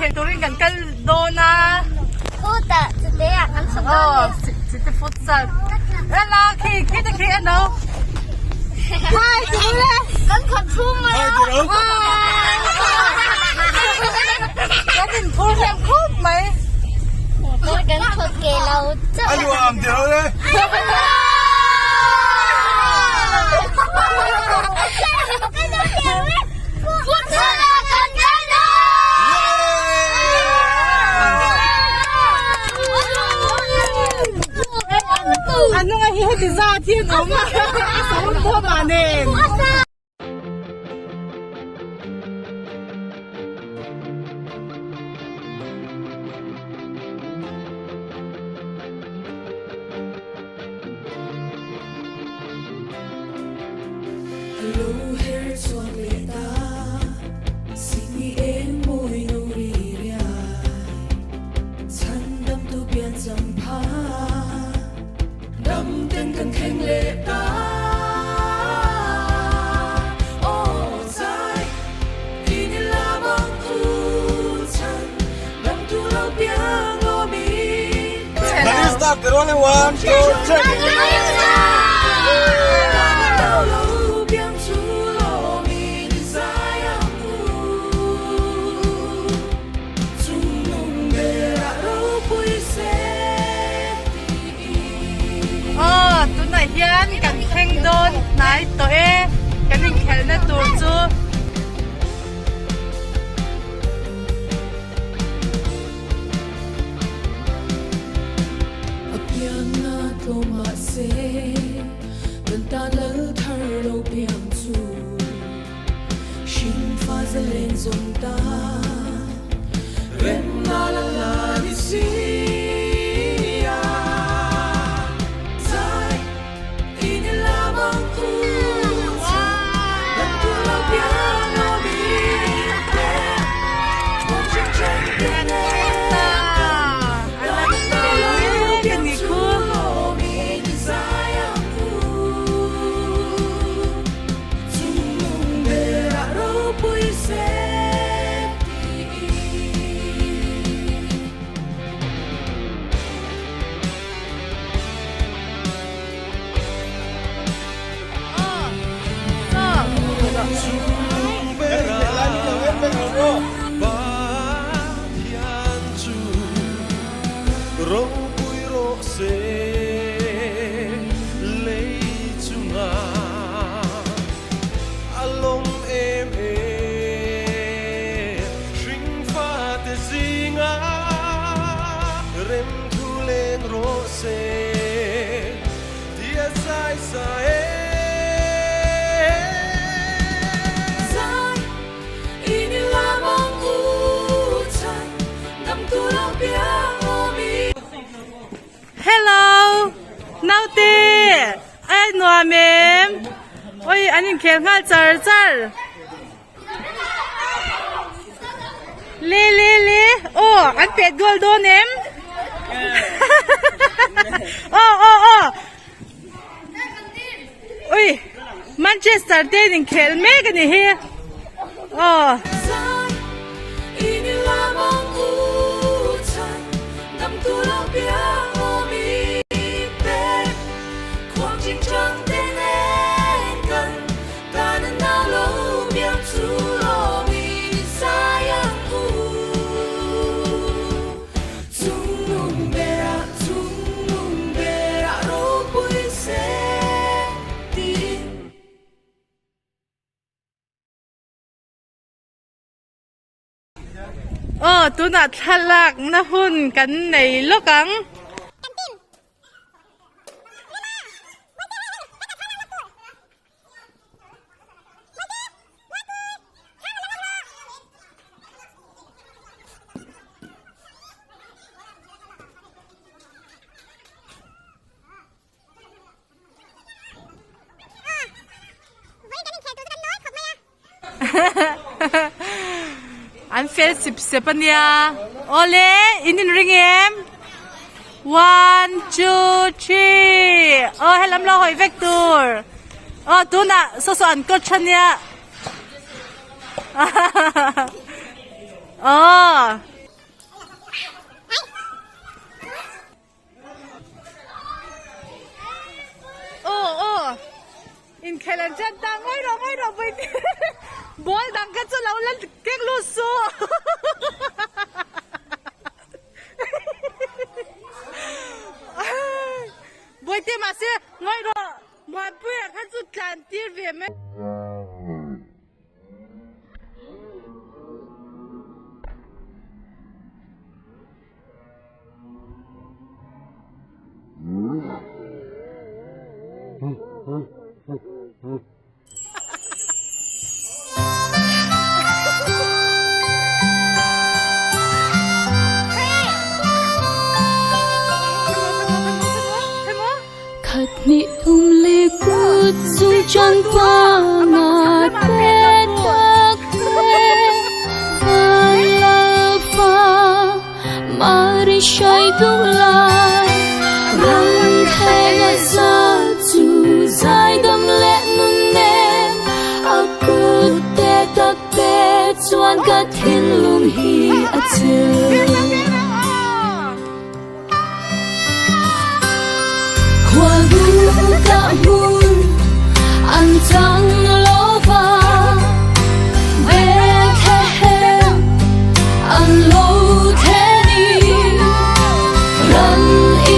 inkhel turin kan kal dawn a. Khutah chute ah kan chhuk dawn a ni. Aw chute futsal. Ela khi khi te khi ano. Hi ti le. Kan khat chhung mai a. Kan in phur hnem khawp mai. Kan khat ke lo chauh. A nuam ti lo le. A hnungah hi heti zat hi an awm a, a sawn bawm ah nen. Aw tunah hian kan thleng dawn hnai tawh e kan inkhelhna tur chu. Hello naute a nuam em oi an inkhel nghal char char le le le aw an pet goal dawn em aw aw aw ui Manchester te an inkhel mek a ni hi aw. Aw tunah thlalak na hun kan nei lawk ang. An fel sip sep a nia awle in inring em one two three aw helam lo hawi vek tur aw tunah saw saw an coach a nia aw. Aw aw inkhel an ṭan ta ngawi rawh ngawi rawh Bawihte ball dang kha chu lo la keng lut suh. Bawihte mahse ngawi rawh Muanpuia kha chu tlan tir ve mai. Khat hnih thum li kut zung chan pa nga te tak te van la fa mari shai du lai ram khe za chu zai dam le nun nem a kut te tak te chuan ka thinlung hi a chil. An chang lova Bethlehem an lo theni ran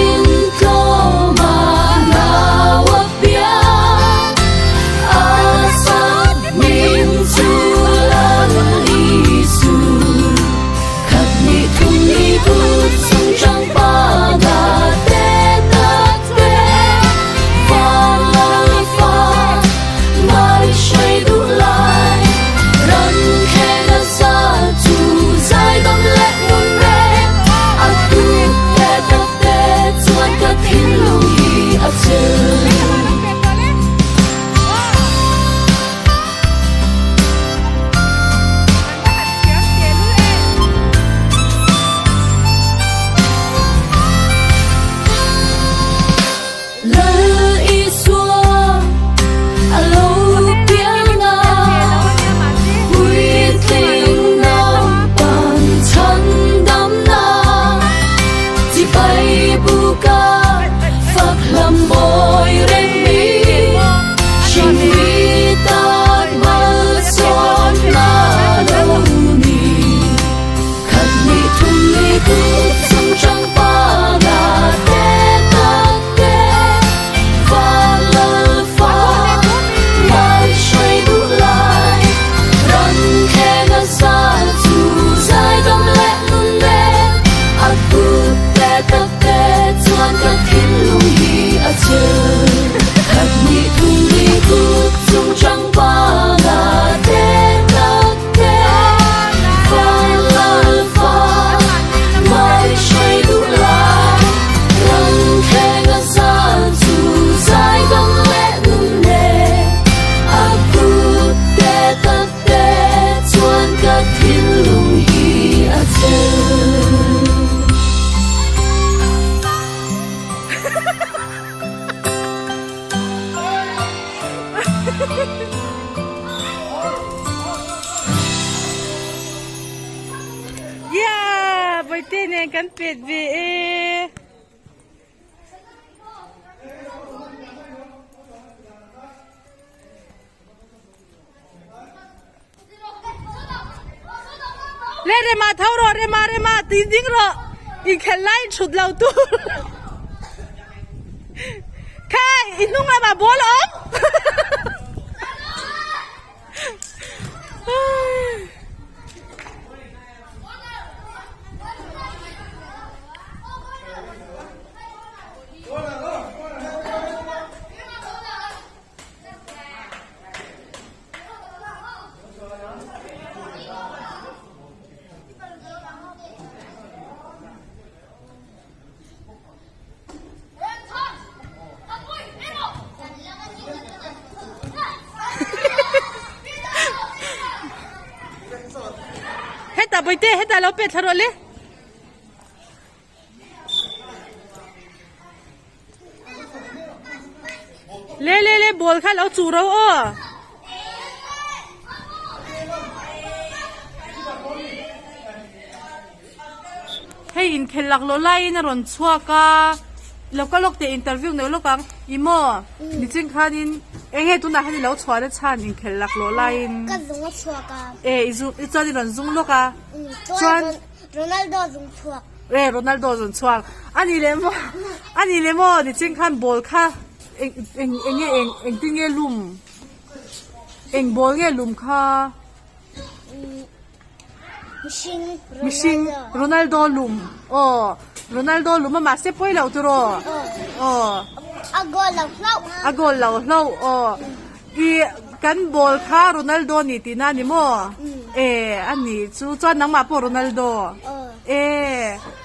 in tlawma nau a piang a sak min chu Lal Isu. Khat ni thum ni kut sung chang pa ga te tak te van lal fa mai shui du lai ran khe na za chu zai dam le nun re a tu te tak te chuan ka thin lung hi a chil. Lal Isua a lo piang a, puitling naupan chhan dam na, chibai buka fak hlam mawi reng mi, hring mi tan malsawm na lo ni. Khat ni thum ni kut sung chang pa nga te tak te van lal fa mai shui du lai ran khe na za chu zai dam le nun nen a kut te tak te chuan ka thinlung hi a chil. Khat ni thum ni kut sung chang pa nga te tak te van lal fa mai shui du lai ran khe na za chu zai dam le nun nen a kut te tak te chuan ka thinlung hi a chil. Yeah, Bawihte nen kan pet ve e. Le Rema tho rawh Rema Rema ti ding rawh inkhel lai in thut lo tur. Khai i hnung lamah ball a awm. Hetah Bawihte hetah lo pet thla rawh le. Le le le ball kha lo chu ro aw. Hei inkhel lak lawh laiin a rawn chhuak a. Lo ka lawk teh interview neuh lawk ang. I maw? Nichin khanin eng nge tunah hian i lo chhuah na chhan inkhelh lak lawh laiin. Ka zung a chhuak a. E i zung i chuan i rawn zung lawk a. Chuan Ronaldo a zung chhuak. E Ronaldo a zung chhuak. A ni leh maw a ni leh maw nichin khan ball kha eng eng eng nge eng engtin nge lum eng ball nge lum kha. Mihring Mihring Ronaldo lum aw Ronaldo lum a mahse pawi loh tiraw aw A goal lo hlauh A goal lo hlauh aw I kan ball kha Ronaldo ni tihna a ni maw e a ni chu chuan nangmah pawh Ronaldo e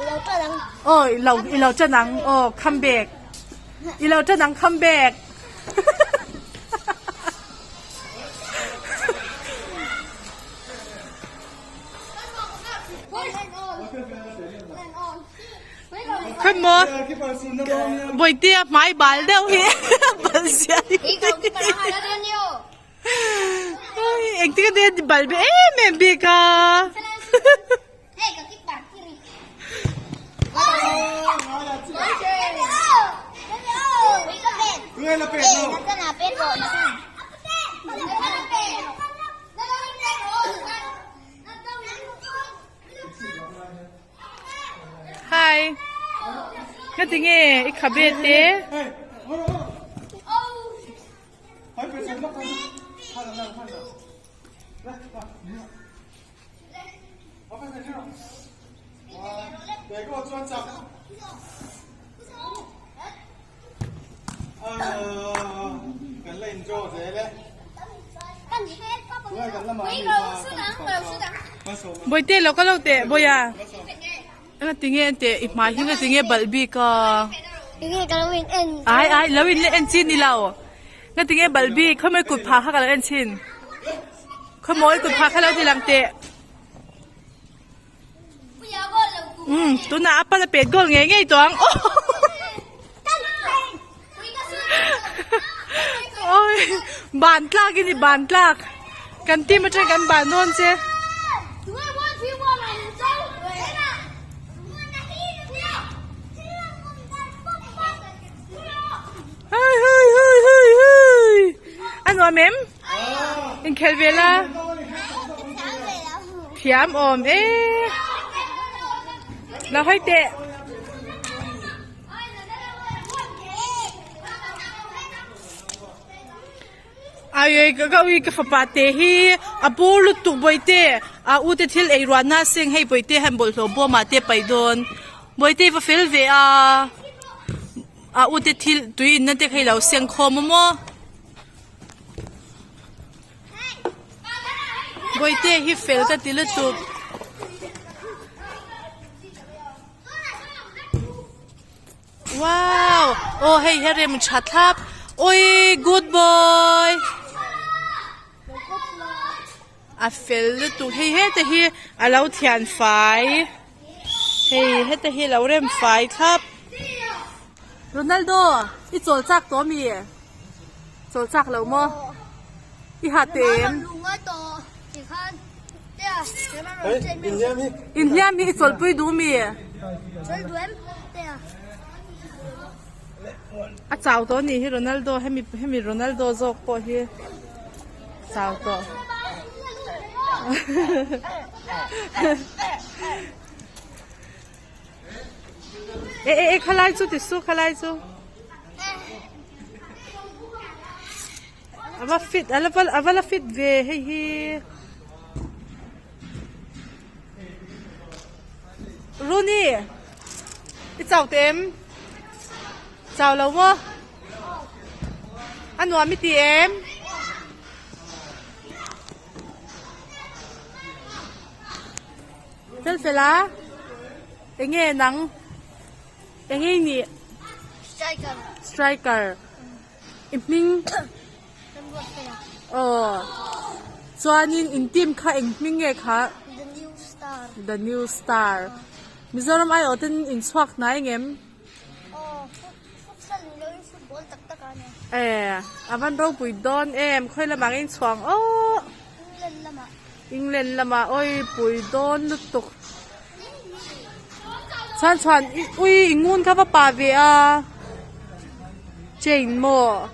I lo tan ang aw i lo i lo tan ang aw come back i lo tan ang come back. Khawimaw Bawihtea hmai bal deuh hi bal zia hi engtin nge nia bal ve em em bik a. Hi ka ti nge i khabe te. Bawihte lo ka lo teh Bawiha enga tinge an teh i hmai hi enga tinge balh bik a ai ai lo in en chi ni lo enga tinge balh bik khawi mawi kut phah kha ka lo en chhin khawi mawi kut phah kha lo ti lang teh. Umm tunah a pala pet goal ngei ngei tawh ang aw oi ban tlak i ni ban tlak kan team atang kan ban dawn che. Hei hei hei hei hei a nuam em? Inkhelh ve la thiam awm e lo hawi teh. Ai ka ka ui ka fapa te hi a bur lutuk bawihte a u te thil ei ruahna a seng hei bawihte han bawlhhlawh bawmah te paih dawn bawihte va fel ve a a u te thil tui inna te kha i lo seng khawm a maw. Bawihte hi fel ka ti lutuk. Wow! Aw hei hi a rem tha thlap. Awii good boy! A fel lutuk hei heta hi a lo thian fai. Hei heta hi a lo rem fai thlap. Ronaldo i chawl chak tawh ami? Chawl chak lo maw? I ha teh em? Inhliam hi i chawlhpui duh mi? A chau tawh anih hi Ronaldo hemi hemi Ronaldo zawk pawh hi chau tawh. E e e khalai chu ti su khalai chu. Ava fit ala ava la fit ve hei hi. Rooney i chau teh em? Chau lo maw? A nuam i ti em? Fel fel a enge nang enge i nih? Striker. Striker. I hming aw chuanin in team kha eng hming nge kha? The New Star. The New Star. Mizoram aiawh ten in chhuak hnai ngem? Aw futsal ni loin football tak tak a nia. E a van ropui dawn em khawi lamah nge in chhuang aw. England lamah. England lamah awi pui dawn lutuk. Chuan chuan ui i ngun kha va pa ve a. Chain maw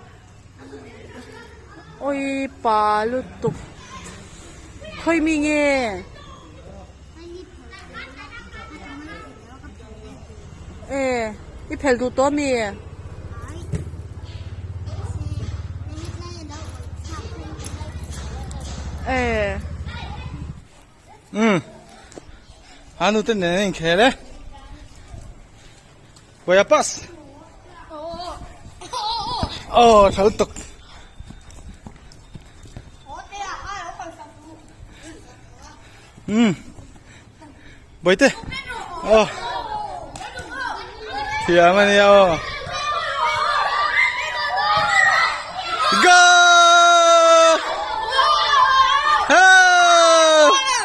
awi pa lutuk khawi mi nge? E i phel duh tawh ami? E. Umm a nu te nen a inkhel e Puia pass aw tha lutuk umm Bawihte aw thiam a nia aw Goal!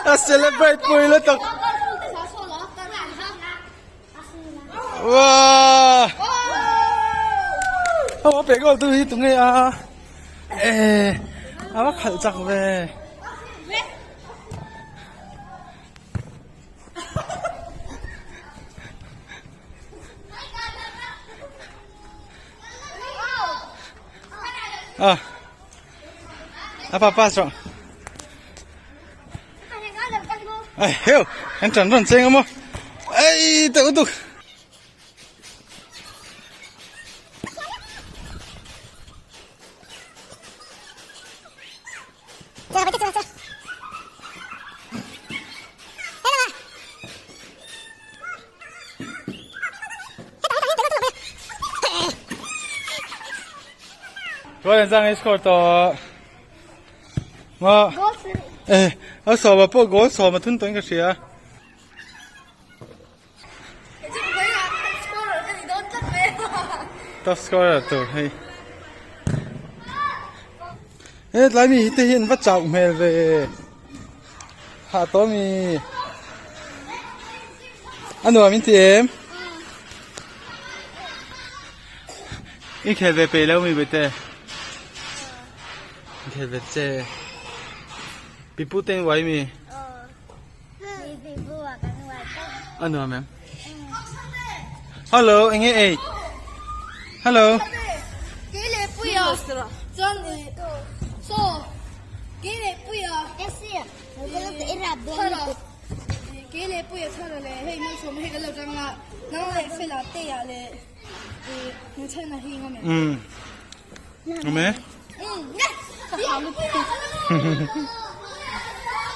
A celebrate pui lutuk. Wow! Aw pe goal tu hi tu nge a. Eh, a va khalh chak ve. À. A pa pass rawh. Ai heo, an tran rawn cheng a maw. Ei teuh tuk. Goal an zang i score tawh. Maw? Eh, a sawma pawh goal sawma thun tawhin ka hria. Top scorer tur hei. He tlai mi hi te hi an va chauh hmel ve. Hah tawh mi. A nuam in ti em? I khel ve peih lo mi bete. I khel ve che. Pipu te in uai mi. A nuam em? Hello, enge ei? Hello. Um. Awm e.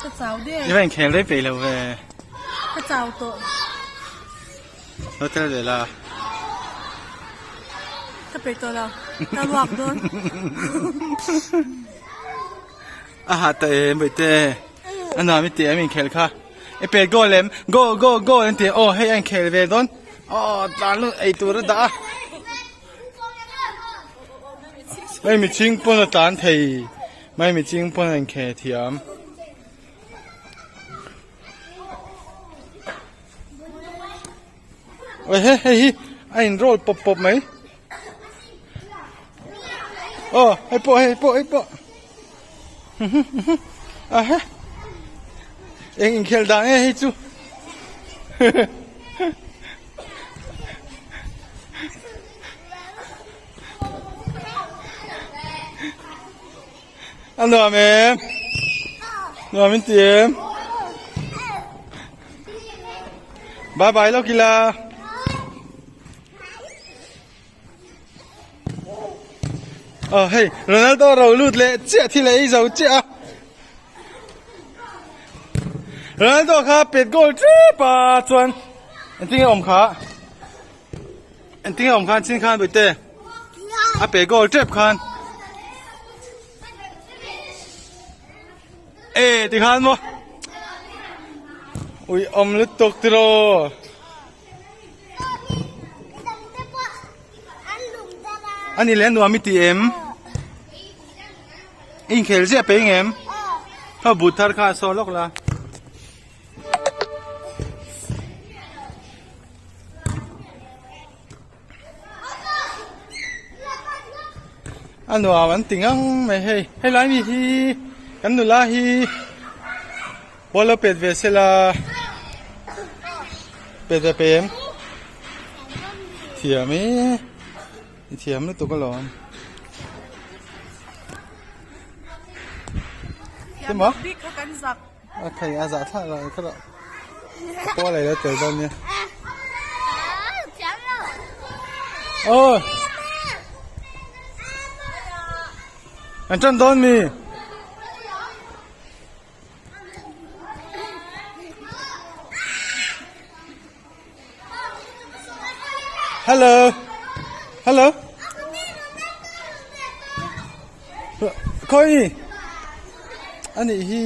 Ka chau der. I va inkhel rei peih lo ve. Ka chau tawh. Lo tel ve la. Ka peih tawh lo. Ka ruak dawn. A ha ta em Bawihte. A nuam i ti em inkhel kha. I pet goal em? Goal goal goal an ti a. Aw hei a inkhel ve dawn. Aw tlan lut ei tur a dah a. Hei miching pawn a tlan thei mai miching pawn a inkhel thiam. Oi he hei hi a in roll pawp pawp mai. Aw hei pawh hei pawh hei pawh. A he eng inkhel dan nge hei chu. A nuam em? Nuam in ti em? Bye bye lo kila. Ờ hei Ronaldo ro lut leh chiah thil a ei zo chiah a. Ronaldo kha pet goal tep a chuan engtin nge awm kha engtin nge awm khan chin khan bawihte a pet goal tep khan e tikhan maw ui awm lutuk tiraw. Ani leh nuam i ti em? I inkhel ziah peng em? Kha but thar kha a saw lawk la. A nuam an ti ngang mai hei. Helai mi hi kan nula hi Ball lo pet ve sela pet ve pem thiam e. I thiam lutuk alawm. Thiam loh bik kha kan zak. A thei a zah thlak lo kha lo. Pawl ei lo tel dawn nia. Aw. An tan dawn mi. Hello. Hello. Khawi ani hi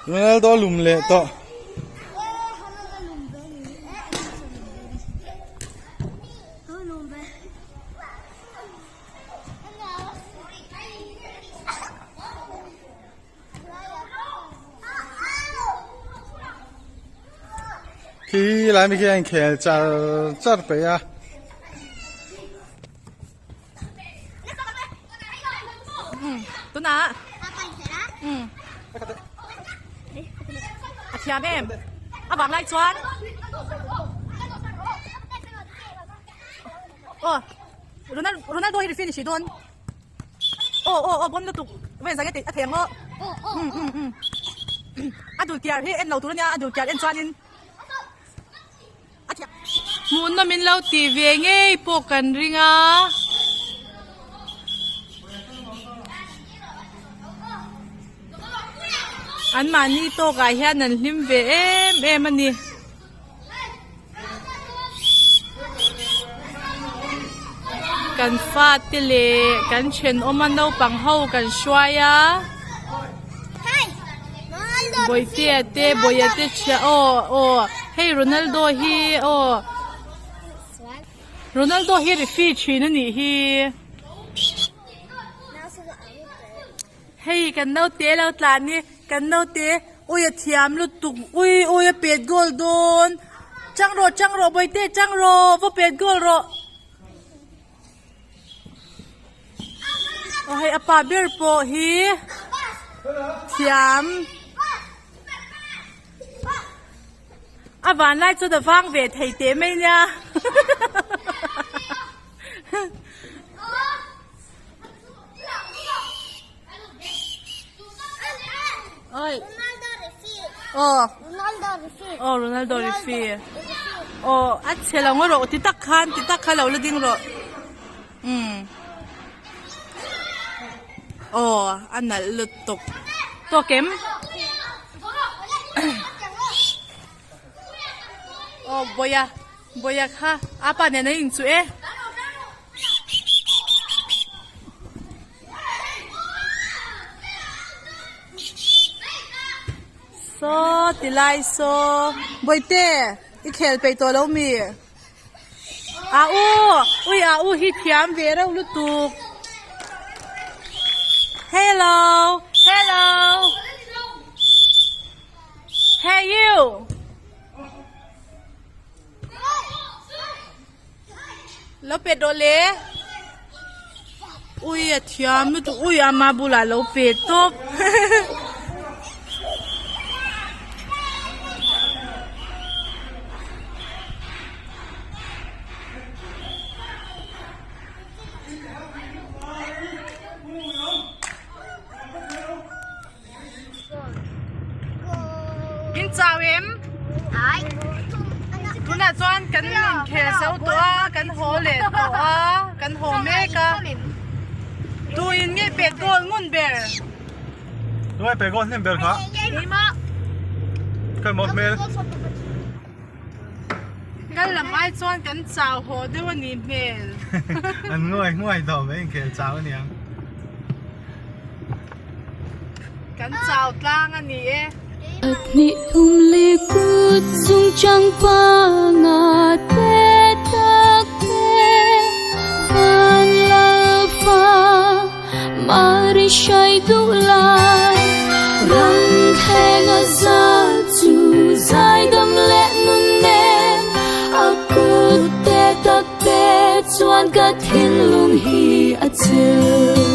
Ronaldo lum leh tawh. Khi lai mi khi a inkhel char char peih a. Tunah a thiam em a vang lai chuan aw Ronaldo hi referee ni hrih dawn. Aw aw aw bon lutuk vel zang e tih a thei ang aw um um um a dul kiar hi en lo tur ania a dul kiar en chuanin a thiam hmuhnawm min lo tih ve ngei pawh kan ring a. An mahni tawkah hian an hlim ve em em a ni. Kan fate leh kan thenawma naupang ho kan hruai a Bawihtea te Bawia te thiah aw aw hei Ronaldo hi aw Ronaldo hi referee thin a nih hi. Hei kan naute lo tlan hi kan naute ui a thiam lutuk ui ui a pet goal dawn chang rawh chang rawh bawihte chang rawh va pet goal rawh aw hei a pa ber pawh hi thiam a vanlai chuan a vang ve thei teh mai nia. Oi. Oh. Oh, Ronaldo referee. Oh, a chhe lo ngaw rawh ti tak khan ti tak khan lo la ding rawh. Um. Oh, a nalh lutuk. Tawk em? Oh, boya. Boya kha apa nen a inchuh e. Saw ti lai saw Bawihte i khel peih tawh lo mi? A u ui a u hi thiam ve reuh lutuk Hello hello Hey you Lo pet rawh le. Ui a thiam lutuk ui ama bulah lo pe tawp. In chau em? Tunah chuan kan inkhel zo tawh a, kan haw leh tawh a, kan haw mek a. Tuin nge pet goal ngun ber? Tunge pet goal hnem ber kha? Khawi maw hmel? Kal lam ai chuan kan chau haw deuh a nih hmel. An nguai nguai tawh mai inkhel chau a niang. Kan chau tlang a ni e. Hnih thum leh kut chung chang panga te tak te van lal fa mari hrai duh lai ram thleng a za chu zai dam leh nun nen a kut te tak te chuan ka thinlung hi a chil.